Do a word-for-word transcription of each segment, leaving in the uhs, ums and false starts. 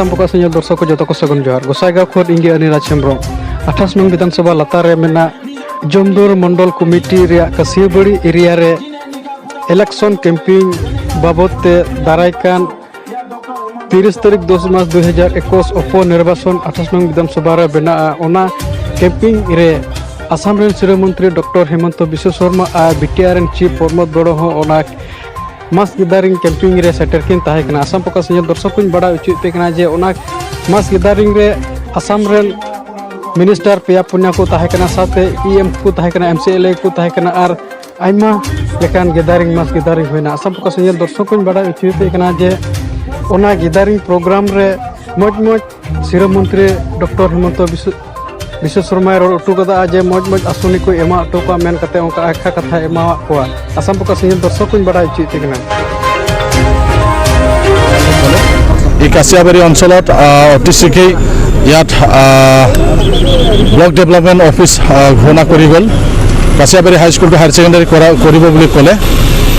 ᱥᱟᱱᱟᱢ ᱯᱨᱚᱠᱟᱥ ᱧᱮᱞ ᱫᱚᱨᱥᱚᱠ ᱠᱚ ᱡᱚᱛᱚ ᱠᱚ ᱥᱟᱹᱜᱩᱱ ᱡᱚᱦᱟᱨ᱾ ᱜᱚᱥᱟᱭᱜᱟᱸᱣ ᱠᱷᱚᱱ ᱤᱧ ᱜᱮ ᱟᱹᱱᱤᱨᱟᱡᱽ ᱦᱮᱢᱵᱨᱚᱢ᱾ ᱟᱴᱷᱟᱥ ᱱᱚᱝ ᱵᱤᱫᱷᱟᱱ ᱥᱚᱵᱷᱟ ᱞᱟᱛᱟᱨ ᱨᱮ ᱢᱮᱱᱟᱜ ᱡᱚᱢᱫᱩᱨ ᱢᱚᱱᱰᱚᱞ ᱠᱚᱢᱤᱴᱤ ᱨᱮᱭᱟᱜ ᱠᱟᱹᱥᱤᱭᱟᱹᱵᱟᱹᱲᱤ ᱮᱨᱤᱭᱟ ᱨᱮ ᱤᱞᱮᱠᱥᱚᱱ ᱠᱮᱢᱯᱤᱝ ᱵᱟᱵᱚᱫ ᱛᱮ ᱫᱟᱨᱟᱭ ᱠᱟᱱ ᱛᱤᱨᱤᱥ ᱛᱟᱹᱨᱤᱠᱷ ᱫᱚᱥ ᱢᱟᱥ ᱫᱩᱭ ᱦᱟᱡᱟᱨ ᱮᱠᱩᱥ ᱩᱯᱚ ᱱᱤᱨᱵᱟᱪᱚᱱ ᱟᱴᱷᱟᱥ ᱱᱚᱝ ᱵᱤᱫᱷᱟᱱ ᱥᱚᱵᱷᱟ ᱨᱮ ᱵᱮᱱᱟᱜᱼᱟ᱾ ᱚᱱᱟ ᱠᱮᱢᱯᱤᱝ ᱨᱮ ᱟᱥᱟᱢ ᱨᱮᱱ ᱥᱤᱨᱟᱹ ᱢᱚᱱᱛᱨᱤ ᱰᱚᱠᱴᱚᱨ ᱦᱤᱢᱚᱱᱛᱚ ᱵᱤᱥᱥᱚ ᱥᱚᱨᱢᱟ ᱟᱨ ᱵᱤ ᱴᱤ ᱟᱨ ᱨᱮᱱ ᱪᱤᱯ ᱯᱨᱚᱢᱳᱫ ᱵᱚᱲᱚ ᱦᱚᱸ ᱚᱱᱟ ᱢᱟᱥ ᱜᱮᱫᱟᱨᱤᱝ ᱠᱮᱢᱯᱤᱝ ᱨᱮ ᱥᱮᱴᱮᱨ ᱠᱤᱱ ᱛᱟᱦᱮᱸ ᱠᱟᱱᱟ᱾ ᱟᱥᱟᱢ ᱯᱨᱚᱠᱟᱥ ᱧᱮᱞ ᱫᱚᱨᱥᱚᱠ ᱠᱚᱧ ᱵᱟᱲᱟᱭ ᱦᱚᱪᱚᱭᱮᱫ ᱯᱮ ᱠᱟᱱᱟ ᱡᱮ ᱚᱱᱟ ᱢᱟᱥ ᱜᱮᱫᱟᱨᱤᱝ ᱨᱮ ᱟᱥᱟᱢ ᱨᱮᱱ ᱢᱤᱱᱤᱥᱴᱟᱨ ᱯᱮᱭᱟ ᱯᱩᱱᱭᱟ ᱠᱚ ᱛᱟᱦᱮᱸ ᱠᱟᱱᱟ, ᱥᱟᱶᱛᱮ ᱤ ᱮᱢ ᱠᱚ ᱛᱟᱦᱮᱸ ᱠᱟᱱᱟ, ᱮᱢ ᱥᱤ ᱮᱞ ᱮ ᱠᱚ ᱛᱟᱦᱮᱸ ᱠᱟᱱᱟ ᱟᱨ ᱟᱭᱢᱟ ᱞᱮᱠᱟᱱ ᱜᱮᱫᱟᱨᱤᱝ, ᱢᱟᱥ ᱜᱮᱫᱟᱨᱤᱝ ᱦᱩᱭᱱᱟ᱾ ᱟᱥᱟᱢ ᱯᱨᱚᱠᱟᱥ ᱧᱮᱞ ᱫᱚᱨᱥᱚᱠ ᱠᱚᱧ ᱵᱟᱲᱟᱭ ᱦᱚᱪᱚᱭᱮᱫ ᱯᱮ ᱠᱟᱱᱟ ᱡᱮ ᱚᱱᱟ ᱜᱮᱫᱟᱨᱤᱝ ᱯᱨᱳᱜᱨᱟᱢ ᱨᱮ ᱢᱚᱡᱽ ᱢᱚᱡᱽ ᱥᱤᱨᱟᱹ ᱢᱚᱱᱛᱨᱤ ᱰᱚᱠᱴᱚᱨ ᱦᱤᱢᱚᱱᱛᱚ ᱵᱤᱥᱥᱚ ᱵᱤᱥᱥᱚ ᱥᱚᱨᱢᱟᱭ ᱨᱚᱲ ᱦᱚᱴᱚ ᱠᱟᱫᱟ ᱡᱮ ᱢᱚᱡᱽ ᱢᱚᱡᱽ ᱟᱥᱩᱱᱤ ᱠᱚ ᱮᱢᱟ ᱦᱚᱴᱚ ᱠᱚᱣᱟ ᱢᱮᱱ ᱠᱟᱛᱮ ᱚᱱᱠᱟ ᱟᱠᱷᱟ ᱠᱟᱛᱷᱟᱭ ᱮᱢᱟᱣᱟᱫ ᱠᱚᱣᱟ᱾ ᱟᱥᱟᱢ ᱯᱨᱚᱠᱟᱥ ᱧᱮᱞ ᱫᱚᱨᱥᱚᱠ ᱠᱚᱧ ᱵᱟᱲᱟᱭ ᱦᱚᱪᱚᱭᱮᱫ ᱯᱮ ᱠᱟᱱᱟ᱾ এই কাছিয়াবাৰী অঞ্চলত আহ, অতি শীঘ্ৰেই ইয়াত আহ, ব্লক ডেভেলপমেণ্ট অফিচ আহ, ঘোষণা কৰি গ'ল। কাছিয়াবাৰী হাইস্কুলটো হায়াৰ ছেকেণ্ডেৰী কৰা কৰিব বুলি ক'লে।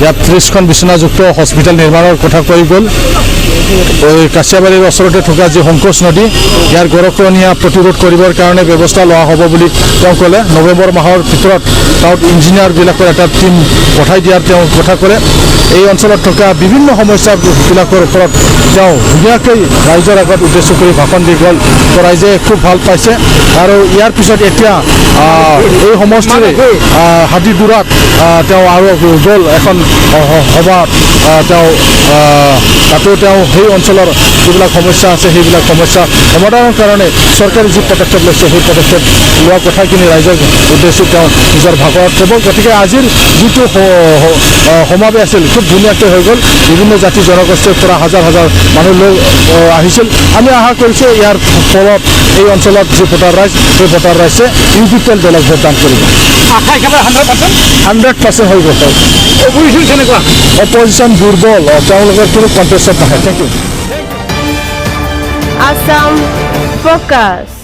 ইয়াত ত্ৰিশখন বিচনাযুক্ত হস্পিটেল নিৰ্মাণৰ কথা কৈ গ'ল। এই কাছিয়াবাৰীৰ ওচৰতে থকা যি সংকোচ নদী, ইয়াৰ গৰাখহনীয়া প্ৰতিৰোধ কৰিবৰ কাৰণে ব্যৱস্থা লোৱা হ'ব বুলি তেওঁ ক'লে। নৱেম্বৰ মাহৰ ভিতৰত টাউট ইঞ্জিনিয়াৰবিলাকৰ এটা টিম পঠাই দিয়াৰ তেওঁ কথা ক'লে। এই অঞ্চলত থকা বিভিন্ন সমস্যাবিলাকৰ ওপৰত তেওঁ ধুনীয়াকৈ ৰাইজৰ আগত উদ্দেশ্য কৰি ভাষণ দি গ'ল। তো ৰাইজে খুব ভাল পাইছে আৰু ইয়াৰ পিছত এতিয়া আহ, এই সমষ্টিৰে আহ, হাদিদুৰাত আহ, তেওঁ আৰু গ'ল এখন আহ, সভাত আহ, তেওঁ আহ, তাতো তেওঁ সেই অঞ্চলৰ যিবিলাক সমস্যা আছে সেইবিলাক সমস্যা সমাধানৰ কাৰণে চৰকাৰে যি পদক্ষেপ লৈছে সেই পদক্ষেপ লোৱা কথাখিনি ৰাইজৰ উদ্দেশ্যে তেওঁ নিজৰ ভাষণত ক'ব। গতিকে আজিৰ যিটো স- স- আহ, সমাৱেশ আছিল খুব ধুনীয়াকৈ হৈ গ'ল। বিভিন্ন জাতি জনগোষ্ঠীৰ পৰা হাজাৰ হাজাৰ মানুহ লগ আহ, আহিছিল। আমি আশা কৰিছোঁ ইয়াৰ ফলত এই অঞ্চলত যি ভোটাৰ ৰাইজ সেই ভোটাৰ ৰাইজে ইউ পি পি এল দলক ভোটদান কৰিব। আশা একেবাৰে হাণ্ড্ৰেড পাৰ্চেণ্ট। হাণ্ড্ৰেড পাৰ্চেণ্ট হৈ গ'ল। অপজিশ্যন কেনেকুৱা? অপজিশ্যন দুৰ্বল, তেওঁলোকৰ কোনো কণ্টেষ্টত নাহে। Thank you. Assam Focus.